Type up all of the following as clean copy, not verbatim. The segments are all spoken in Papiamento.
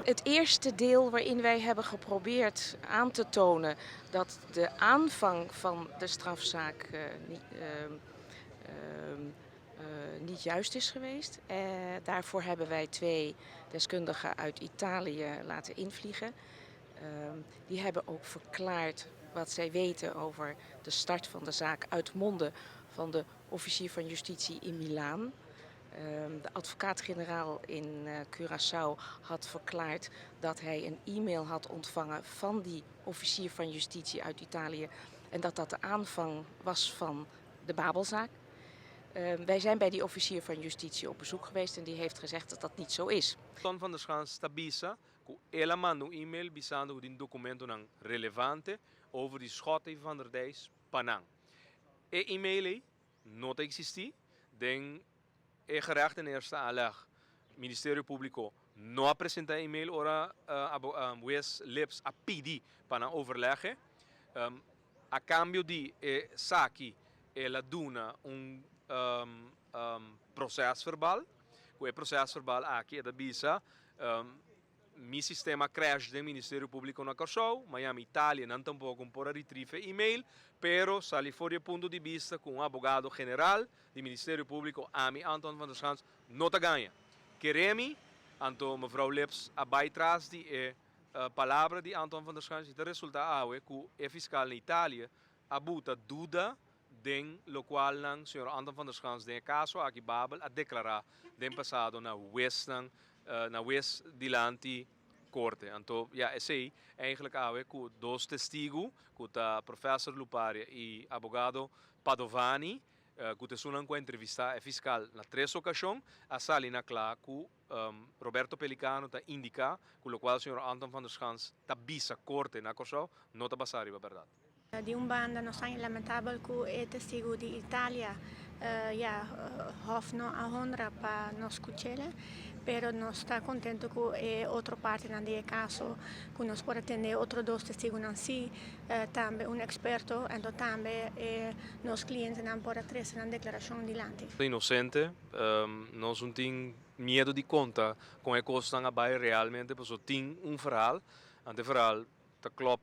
Het eerste deel waarin wij hebben geprobeerd aan te tonen dat de aanvang van de strafzaak niet juist is geweest. Daarvoor hebben wij twee deskundigen uit Italië laten invliegen. Die hebben ook verklaard wat zij weten over de start van de zaak uit monden van de officier van justitie in Milaan. De advocaat-generaal in Curaçao had verklaard dat hij een e-mail had ontvangen van die officier van justitie uit Italië en dat dat de aanvang was van de Babelzaak. Wij zijn bij die officier van justitie op bezoek geweest en die heeft gezegd dat dat niet zo is. Anton van der Schans ta bisa ku el a manda un e-mail bisando ku tin dokumentonan relevante over di Schotte i Van der Dijs pa nan. E e-mail ei no ta eksistí den e gerecht in eerste aanleg. Ministerio Públiko no a presentá e e-mail ora hues Lips a pidi pa nan overleg e. A kambio di esaki el a duna un prosèsverbal. Ku e prosèsverbal aki e ta bisa, Mi sistema a crash den Ministerio Públiko na Kòrsou, Miami, Italia, nan tampoko por a retrieve e e-mail, pero sali for di e punto di bista ku un abogado general di Ministerio Públiko, ami, Anton van der Schans, no ta gaña. Kere mi, anto mevrouw Lips a bai tras di e palabra di Anton van der Schans i ta resultá awe ku e fiskal na Italia a buta duda den lokualnan señor Anton van der Schans den e kaso aki Babel a deklará den pasado na huesnan na hues dilanti korte. Anto ya esei eigenlijk awe ku dos testigu ku ta professor Luparia i abogado Padovani ku ta esunnan ku a entrevistá e fiskal na tres okashon a sali na kla ku Roberto Pelicano ta indiká ku lokual señor Anton van der Schans ta bisa korte na Kòrsou no ta basá riba bèrdat. Di un banda nos ta lamentabel ku e testigu di Italia ya hof no a honra pa nos skuch'el, pero nos ta kontentu ku e otro partinan di e kaso ku nos por a tende e otro dos testigunan si, tambe un eksperto, anto tambe e nos klientenan por a trese nan deklarashon dilanti. Inosente, nos no tin miedu di konta kon e kosnan a bai realmente pasobra tin un verhaal, anto e verhaal ta klòp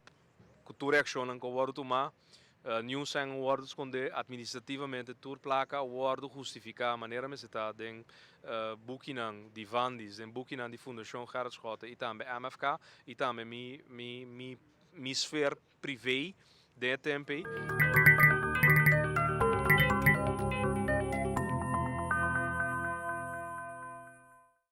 Ku tur e akshonnan ku a wòrdu tumá, niun sèn a wòrdu skondé atministrativamente, tur plaka a wòrdu hustifiká manera mester ta den bukinan di Vandis, den bukinan di Fundashon Gerrit Schotte i tambe MFK i tambe mi mi mi mi sfer privé den e tempu ei.